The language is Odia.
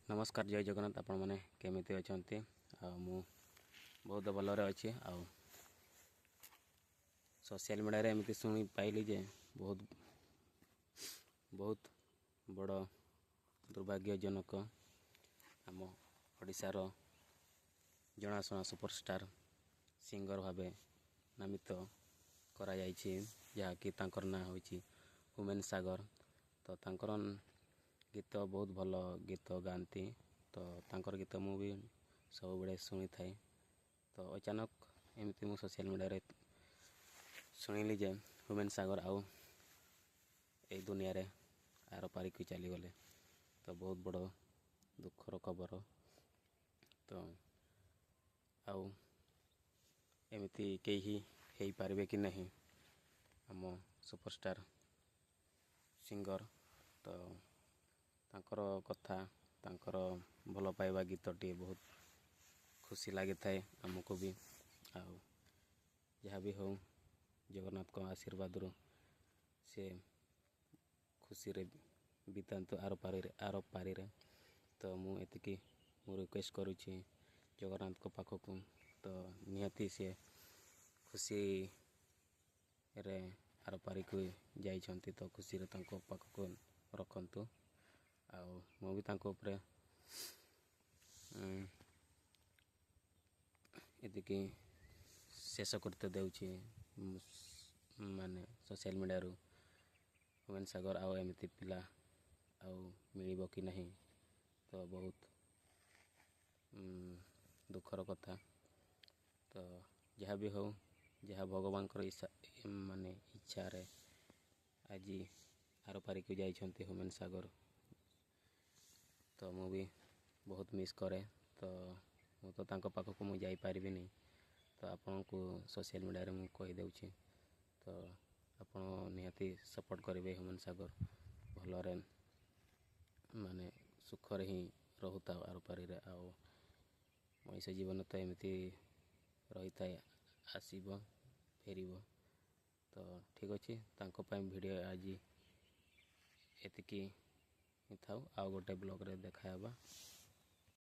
ନମସ୍କାର, ଜୟ ଜଗନ୍ନାଥ। ଆପଣମାନେ କେମିତି ଅଛନ୍ତି? ଆଉ ମୁଁ ବହୁତ ଭଲରେ ଅଛି। ଆଉ ସୋସିଆଲ ମିଡ଼ିଆରେ ଏମିତି ଶୁଣି ପାଇଲି ଯେ ବହୁତ ବହୁତ ବଡ଼ ଦୁର୍ଭାଗ୍ୟଜନକ, ଆମ ଓଡ଼ିଶାର ଜଣାଶୁଣା ସୁପରଷ୍ଟାର ସିଙ୍ଗର ଭାବେ ନାମିତ କରାଯାଇଛି, ଯାହାକି ତାଙ୍କର ନାଁ ହେଉଛି ହ୍ୟୁମେନ୍ ସାଗର। ତ ତାଙ୍କର ଗୀତ ବହୁତ ଭଲ ଗୀତ ଗାଆନ୍ତି। ତ ତାଙ୍କର ଗୀତ ମୁଁ ବି ସବୁବେଳେ ଶୁଣିଥାଏ। ତ ଅଚାନକ ଏମିତି ମୁଁ ସୋସିଆଲ ମିଡ଼ିଆରେ ଶୁଣିଲି ଯେ ହ୍ୟୁମେନ୍ ସାଗର ଆଉ ଏଇ ଦୁନିଆରେ ଆର ପାରିକୁ ଚାଲିଗଲେ। ତ ବହୁତ ବଡ଼ ଦୁଃଖର ଖବର। ତ ଆଉ ଏମିତି କେହି ହେଇପାରିବେ କି ନାହିଁ ଆମ ସୁପରଷ୍ଟାର ସିଙ୍ଗର। ତ ତାଙ୍କର କଥା, ତାଙ୍କର ଭଲ ପାଇବା ଗୀତଟିଏ ବହୁତ ଖୁସି ଲାଗିଥାଏ ଆମକୁ ବି। ଆଉ ଯାହା ବି ହଉ, ଜଗନ୍ନାଥଙ୍କ ଆଶୀର୍ବାଦରୁ ସେ ଖୁସିରେ ବିତାନ୍ତୁ ଆର ପାରିରେ। ତ ମୁଁ ଏତିକି ମୁଁ ରିକ୍ୱେଷ୍ଟ କରୁଛି ଜଗନ୍ନାଥଙ୍କ ପାଖକୁ। ତ ନିହାତି ସେ ଖୁସିରେ ଆର ପାରିକୁ ଯାଇଛନ୍ତି, ତ ଖୁସିରେ ତାଙ୍କ ପାଖକୁ ରଖନ୍ତୁ। ଆଉ ମୁଁ ବି ତାଙ୍କ ଉପରେ ଏତିକି ଶେଷ କରିତେ ଦେଉଛି, ମାନେ ସୋସିଆଲ ମିଡ଼ିଆରୁ ହ୍ୟୁମେନ୍ ସାଗର ଆଉ ଏମିତି ପିଲା ଆଉ ମିଳିବ କି ନାହିଁ। ତ ବହୁତ ଦୁଃଖର କଥା। ତ ଯାହା ବି ହଉ, ଯାହା ଭଗବାନଙ୍କର ଇଚ୍ଛା, ମାନେ ଇଚ୍ଛାରେ ଆଜି ଆର ପାରିକୁ ଯାଇଛନ୍ତି ହ୍ୟୁମେନ୍ ସାଗର। ତ ମୁଁ ବି ବହୁତ ମିସ୍ କରେ। ତ ମୁଁ ତ ତାଙ୍କ ପାଖକୁ ମୁଁ ଯାଇପାରିବିନି, ତ ଆପଣଙ୍କୁ ସୋସିଆଲ ମିଡ଼ିଆରେ ମୁଁ କହିଦେଉଛି। ତ ଆପଣ ନିହାତି ସପୋର୍ଟ କରିବେ। ହ୍ୟୁମେନ୍ ସାଗର ଭଲରେ, ମାନେ ସୁଖରେ ହିଁ ରହୁଥାଉ ଆର ପାରିରେ। ଆଉ ମଣିଷ ଜୀବନ ତ ଏମିତି ରହିଥାଏ, ଆସିବ ଫେରିବ। ତ ଠିକ୍ ଅଛି, ତାଙ୍କ ପାଇଁ ଭିଡ଼ିଓ ଆଜି ଏତିକି ଥାଉ। ଆଉ ଗୋଟେ ବ୍ଲଗ୍ରେ ଦେଖା ହେବା।